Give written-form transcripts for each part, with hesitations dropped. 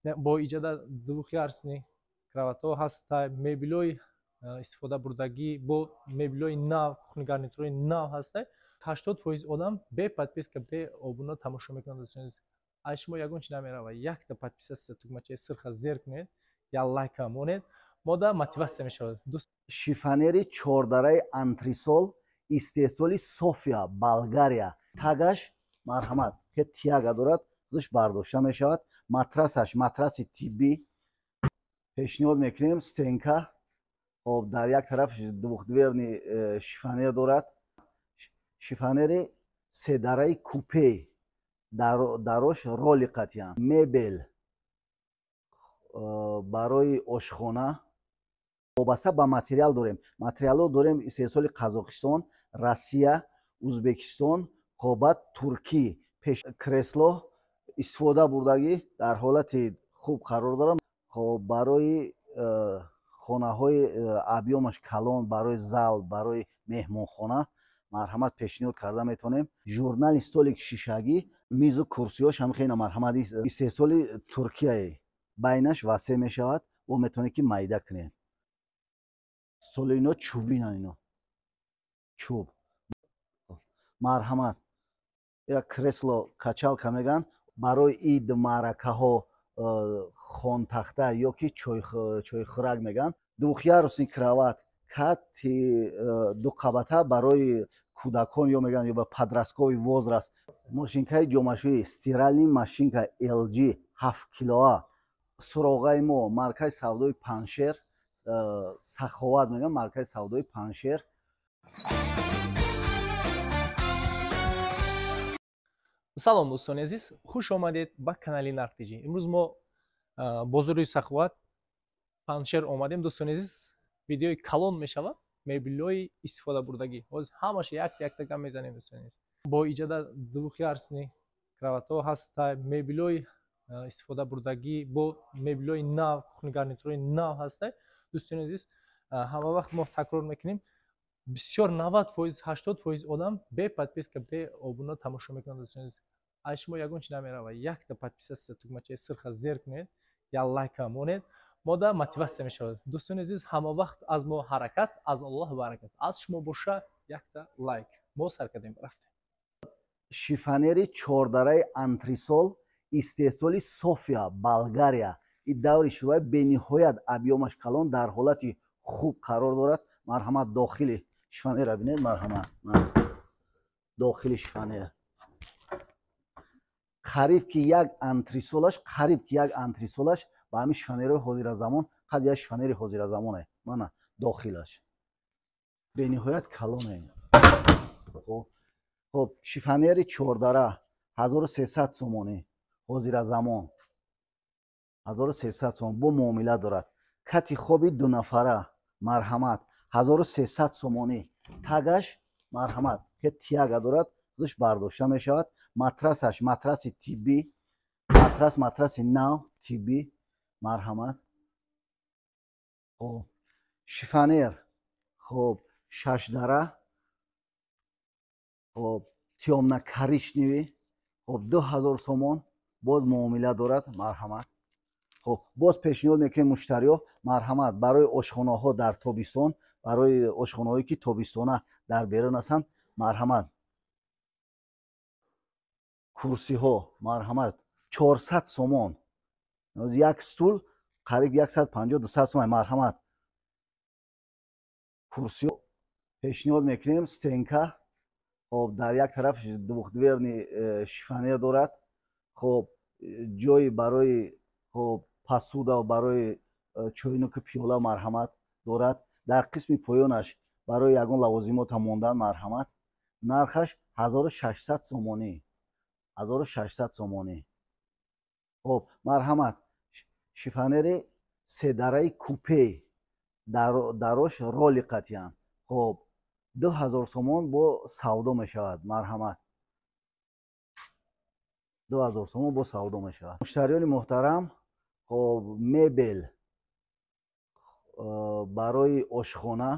Бо иҷода двухъярусный кроватҳо ҳаста, мебелҳои истифода бурдагӣ, бо мебелҳои нав, кухни гарнитурои нав ҳаста. 80% одам бе подписка, бе обуна тамошо мекунанд. Дӯстони азиз, аз шумо ягон чи намерава, якта подписаться тугмачаи сирха зер кунед, як лайка монед, мода мотиватсия мешавад. Шифонери чордараи антресол, истеҳсоли София, Болгария. Тагаш, марҳамат, ки тяга дорад, худаш бардошта мешавад. Матрасаш матраси тиббӣ пешниҳод мекунем. Стенка, хоб, дар як тараф двухдверный шифонер дорад. Шифонери седараи купе, дарош роли қатъиян. Мебел барои ошхона вобаста ба материал дорем. Материалҳо дорем истеҳсоли Қазоқистон, Россия, Узбекистон, хоб, Туркӣ. Пеш кресло истифода бурдагӣ, дар ҳолати хуб қарор дорам. Хоб, барои хонаҳои объёмаш калон, барои зал, барои меҳмонхона, марҳамат, пешниҳод карда метавонем. Журнальный столик шишагӣ, мизу курсиёш ҳам хеле, марҳамат, истеҳсоли Туркияе. Байнаш васеъ мешавад, бо метавонед, ки майда кунед. Столи ино чӯбинан, ино чӯб. Марҳамат, як кресло качалка меган, барои ид, маъракаҳо, хонтахта ё ки чойхӯрак меган. Двухъярусный кровать, кати дуқабата, барои кӯдакон ё меган, ё ба подростковый возраст. Мошинкаи ҷомашӯӣ, стиральный машинка LG 7 килоа. Суроғаи мо: маркази савдои Паншер, Саховат меган, маркази савдои Паншер. Салом, дӯстони азиз, хуш омадед ба канали Нархтиҷӣ. Имрӯз мо бозори Саховат, Паншер омадем. Дӯстони азиз, видеои калон мешавад, мебелҳои истифода бурдагӣ. Ҳозир ҳамаша якта якта гап мезанем. Дӯстони азиз, бо иҷода двухъярусный кроватҳо ҳаста, мебелҳои истифода бурдагӣ, бо мебелҳои нав, кухни гарнитурои нав ҳаста. Дӯстони азиз, ҳама вақт мо такрор мекунем, бисёр 90%, 80% одам бе подписка, бе обуна тамошо мекунанд. Дӯстони азиз, аз шумо ягон чи намерава, якта подписаться тугмачаи сирха зер кунед, як лайка монед, мода мотиватсия мешавад. Дӯстони азиз, ҳама вақт аз мо ҳаракат, аз Аллоҳ баракат, аз шумо боша якта лайк. Мо сар кардем, рафтем. Шифонери чордараи антресол, истеҳсоли София, Болгария, и даври шӯравӣ, бениҳоят объёмаш калон, дар ҳолати хуб қарор дорад. Марҳамат, дохили шифонера бинед. Марҳамат, дохили шифонер қариб ки як антресолаш, қариб ки як антресолаш ба ҳамин шифонерои ҳозиразамон қад як шифонери ҳозиразамоне. Мана, дохилаш бениҳоят калоне. Хоб, шифонери чордара 1300 сомонӣ, ҳозиразамон, 1300 сомон, бо муомила дорад. Кати хоби дунафара, марҳамат, 1300 сомонӣ. Тагаш, марҳамат, ки тяга дорад, худаш бардошта мешавад. Матрасаш матраси тиббӣ, матрас матраси нав, тиббӣ. Марҳамат. Хоб, шифонер, хоб, шашдара, хоб, тёмно-коричневый, хоб, 2000 сомон, боз муомила дорад. Марҳамат. Хоб, боз пешниҳод мекунем муштариҳо, марҳамат, барои ошхонаҳо дар тобистон, барои ошхонаҳое, ки тобистона дар берун ҳастанд. Марҳамат, курсиҳо, марҳамат, 400 сомон як стул, қариб 150, 200 сомон. Марҳамат, курсиҳо пешниҳод мекунем. Стенка, хоб, дар як тараф двухдверный шифонер дорад. Хоб, ҷои барои, хоб, посуда, барои чойнуку пиёла, марҳамат, дорад. Дар қисми поёнаш барои ягон лавозимота мондан. Марҳамат, нархаш 1600 сомонӣ, 1600 сомонӣ. Хоб, марҳамат, шифонери седараи купе, дарош роли қатъиян, хоб, 2000 сомон, бо савдо мешавад. Марҳамат, 2000 сомон, бо савдо мешавад. Муштариёни муҳтарам, хоб, мебел барои ошхона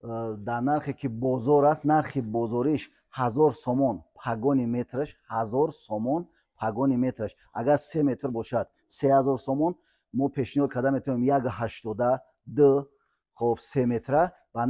дар нархе, ки бозор аст, нархи бозориш 1000 сомон, погони метраш 1000 сомон. Погони метраш агар 3 метр бошад 3000 сомон, мо пешниҳод карда метавонем 1,82. Хоб, 3 метра ба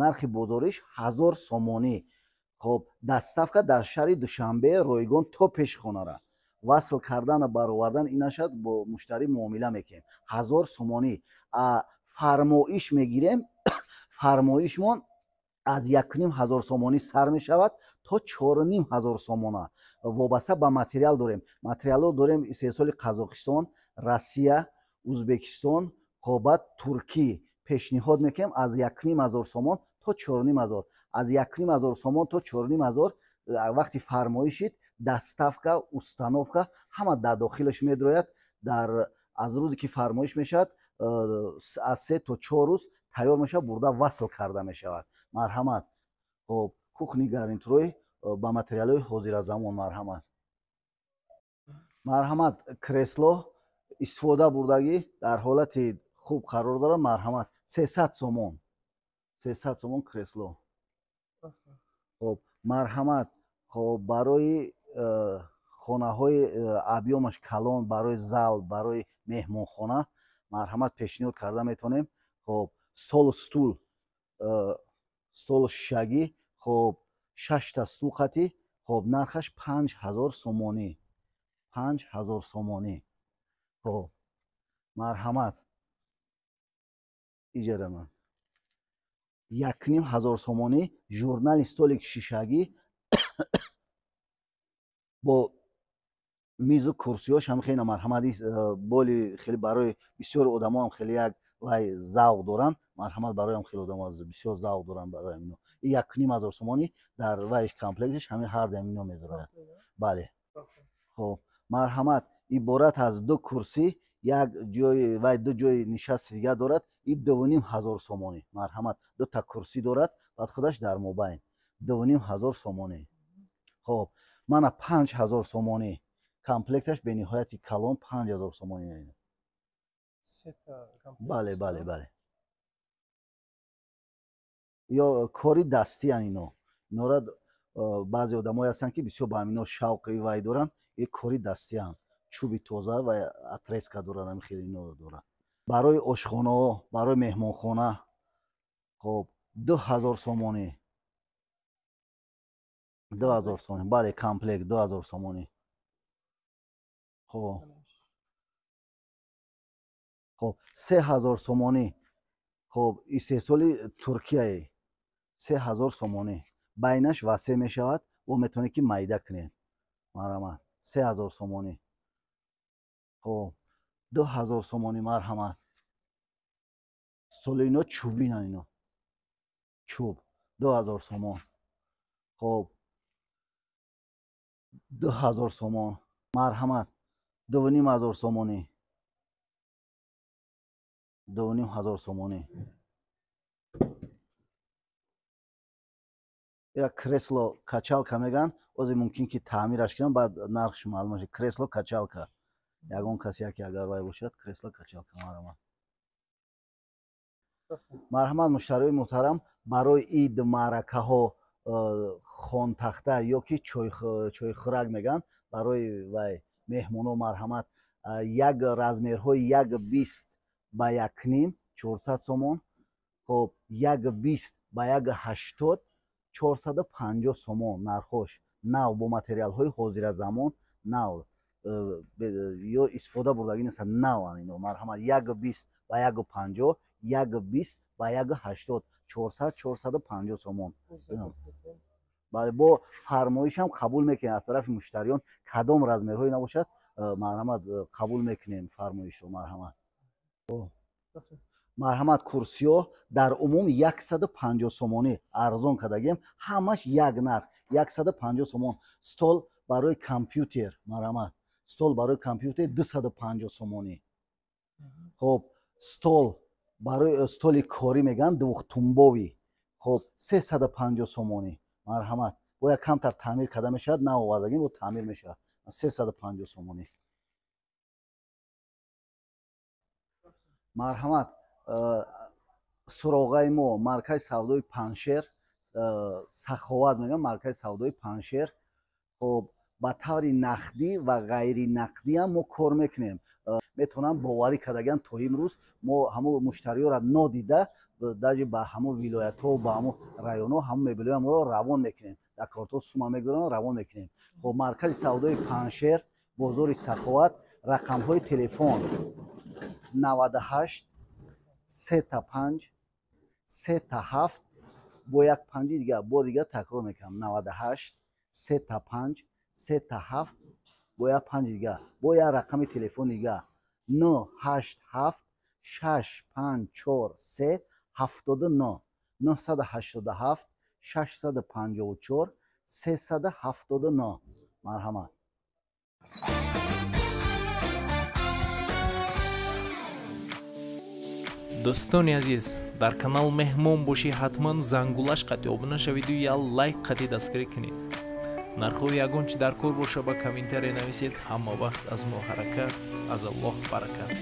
нархи бозориш 1000 сомонӣ. Хоб, доставка дар шаҳри Душанбе ройгон то пеши хонара васл кардану баровардан инашад бо муштарӣ муомила мекунем 1000 сомонӣ. Фармоиш мегирем, фармоишмон аз 1500 сомонӣ сар мешавад то 4500 сомона. Вобаста ба материал дорем, материалҳо дорем истеҳсоли Қазоқистон, Россия, Узбекистон, хоб, Туркӣ. Пешниҳод мекунем аз 1500 сомон то 4500, аз 1500 сомон то 4500. Вақти фармоишид доставка, установка ҳама дар дохилаш медрояд. Дар аз рӯзе ки фармоиш мешавад, аз 3 то 4 рӯз тайёр мешавад, бурда васл карда мешавад. Марҳамат. Хоб, кухни гарнитурои ба материалҳои ҳозиразамон. Марҳамат, марҳамат. Кресло истифода бурдагӣ дар ҳолати хуб қарор дорад. Марҳамат, 300 сомон, 300 сомон кресло. Хоб, марҳамат. Хоб, барои хонаҳои объёмаш калон, барои зал, барои меҳмонхона, марҳамат, пешниҳод карда метавонем. Хоб, столу стул, столу шишагӣ, хоб, шашта стул қатӣ. Хоб, нархаш 5000 сомонӣ, 5000 сомонӣ. Хоб, марҳамат, иҷарама 1500 сомонӣ. Журнальный столик шишагӣ бо мизу курсиёш ҳам хеле, марҳамат, боли хеле барои бисёри одамо ҳам хеле як вай завқ доранд. Марҳамат, барои хеле одамо бисёр завқ доранд барои ҳамино. 1500 сомонӣ дар вайш комплектиш ҳамин ҳар ҳамино медорад. Бале. Хоб, марҳамат, иборат аз ду курсӣ, як ҷои вай, ду ҷои нишасти дигар дорад. И 2500 сомонӣ. Марҳамат, дута курсӣ дорад, баъд худаш дар мобайн 2500 сомонӣ. Хоб, мана 5000 сомонӣ комплекташ, бениҳояти калон, 5000 сомонӣ. Бале, бале, бале, ё кори дастиян ино. Инора баъзе одамое ҳастанд, ки бисёр ба ҳамино шавқи вай доранд. И кори дастиян, чӯби тоза ва отреска дорад, ҳамин хеле ино дорад. Барои ошхонаҳо, барои меҳмонхона, хоб, 2000 сомонӣ, 2000 сомонӣ. Бале, комплект 2000 сомонӣ. Хоб, 3000 сомонӣ. Хоб, истеҳсоли Туркияе, 3000 сомонӣ. Байнаш васеъ мешавад, бо метавонед, ки майда кунед. Марҳамат, 3000 сомонӣ. Хоб, 2000 сомонӣ. Марҳамат, столи ино чӯбинан, ино чӯб, 2000 сомон. Хоб, 2000 сомон. Марҳамат, 2500 сомонӣ, 2500 сомонӣ. Як кресло качалка меган, ози мумкин ки таъмираш кунам, баъд нархш маълум шад. Кресло качалка, ягон касе яке агар вай бошад, кресло качалка. Марҳамат, марҳамат, муштариёи муҳтарам, барои ид, маъракаҳо, хонтахта ё ки чойхӯрак меган, барои вай меҳмоно, марҳамат, як размерҳои 1,20 ба 1,5 400 сомон. Хоб, 1,20 ба 1,80 450 сомон. Нархош нав, бо материалҳои ҳозиразамон, нав, ё истифода бурдагӣ нестанд, наванд ино. Марҳамат, 1,20 ба 1,50, 1,20 ба 1,80 400, 450 сомон. Бале, бо фармоишам қабул мекунем аз тарафи муштариён, кадом размерҳое набошад, марҳамат, қабул мекунем фармоишро. Марҳамат, марҳамат, курсиҳо дар умум 150 сомонӣ, арзон кардагем, ҳамаш як нарх, 150 сомон. Стол барои компютер, марҳамат, стол барои компютер 250 сомонӣ. Хоб, стол барои столи корӣ мегӯянд, двухтумбовый, хоб, 350 сомонӣ. Марҳамат, бояд камтар таъмир карда мешавад, наовардагим, бо таъмир мешавад, 350 сомонӣ. Марҳамат, суроғаи мо маркази савдои Паншер, Саховат мегӯям, маркази савдои Паншер. Хоб, Ба таври нақдӣ ва ғайринақдиам мо кор мекунем. Метавонам боварӣ кардагиам, то имрӯз мо ҳамон муштариёро нодида, даже ба ҳамон вилоятҳо, ба ҳамон районҳо ҳамон мебелҳои моро равон мекунем, дар кортҳо сума мегузорем, равон мекунем. Хоб, маркази савдои Паншер, бозори Саховат, рақамҳои телефон 98 35 37 бо як панҷи дига. Бор дига такрор мекунам: 98 35 37 бо як панҷи дига. Бо як рақами телефони дига: 987 654 3 79, 987 654 379. Марҳамат. Дӯстони азиз, дар канал меҳмон бошӣ, ҳатман зангулаш қатъи обуна шавиду я лайк қатъи дастгирӣ кунед. Нархҳои ягон чи дар кор боша, ба комментария нависед. Ҳама вақт аз мо ҳаракат, аз Аллоҳ баракат.